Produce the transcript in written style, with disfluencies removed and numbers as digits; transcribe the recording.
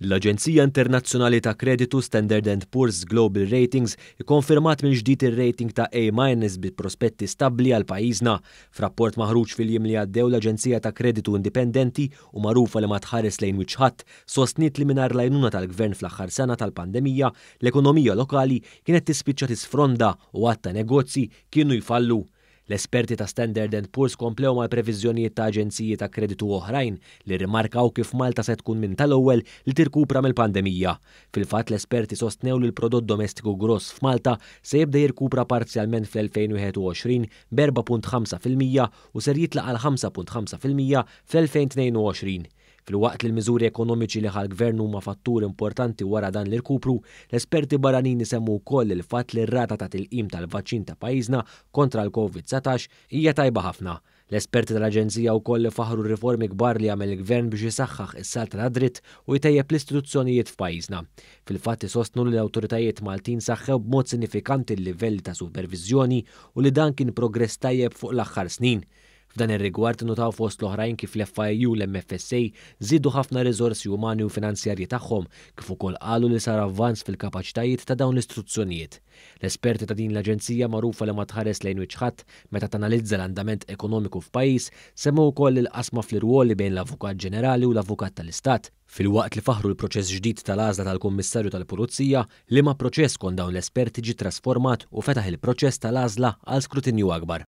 L-aġenzija internazzjonali ta' kreditu Standard and Poor's Global Ratings ikkonfermat mill-ġdid ir-rating ta' A minus bi prospetti stabbli għal pajjiżna. F'rapport maħruġ fil-jiem li għaddew, l-aġenzija ta' kreditu indipendenti u magħrufa li ma tħares lejn wiċċ ħadd sostniet li mingħajr l-għajnuna tal-gvern fl-aħħar sena tal-pandemija, l-ekonomija lokali kienet tispiċċa tisfronda u għadd ta' negozji kienu jfallu. L-esperti ta' Standard and Poor's komplew mal-previżjonijiet ta' aġenziji ta' kreditu oħrajn li rrimarkaw kif Malta se tkun minn tal-ewwel li tirkupra mill-pandemija. Fil-fatt, l-esperti sostnew li l-prodott domestiku gross f'Malta se jibda jirkupra parzjalment fl-2021 b'4.5% u ser jitlaq għal 5.5% fl-2022. Filwaqt li l-miżuri ekonomiċi li ħa l-Gvern huma fattur importanti wara dan l-irkupru, l-esperti barranin isemmu wkoll il-fatt li r-rata ta' tilqim tal-vaċċin ta' pajjiżna kontra l-Covid-19 hija tajba ħafna. L-esperti tal-Aġenzija wkoll faħru r-riformi kbar li għamel il-Gvern biex isaħħaħ is-saltna tad-dritt u jtejjeb l-istituzzjonijiet f'pajjiżna. Fil-fatt, isostnu li l-awtoritajiet Maltin saħħew b'mod sinifikanti l-livelli ta' superviżjoni u li dan kien progress tajjeb fuq l-aħħar snin. F'dan ir-rigward notaw fost l-oħrajn kif l-FIAU u l-MFSA żiedu ħafna riżorsi umani u finanzjarji tagħhom, kif ukoll qalu li sar avvanz fil-kapaċitajiet ta' dawn l-istituzzjonijiet. L-esperti ta' din l-aġenzija, magħrufa li ma tħares lejn wiċċ ħadd meta tanalizza l-andament ekonomiku f'pajjiż, semmew ukoll il-qasma fl-irwoli bejn l-Avukat Ġenerali u l-Avukat tal-Istat, filwaqt li faħru l-proċess ġdid tal-għażla tal-Kummissarju tal-Pulizija, liema proċess skont dawn l-esperti ġie trasformat u fetaħ il-proċess tal-għażla għal skrutinju akbar.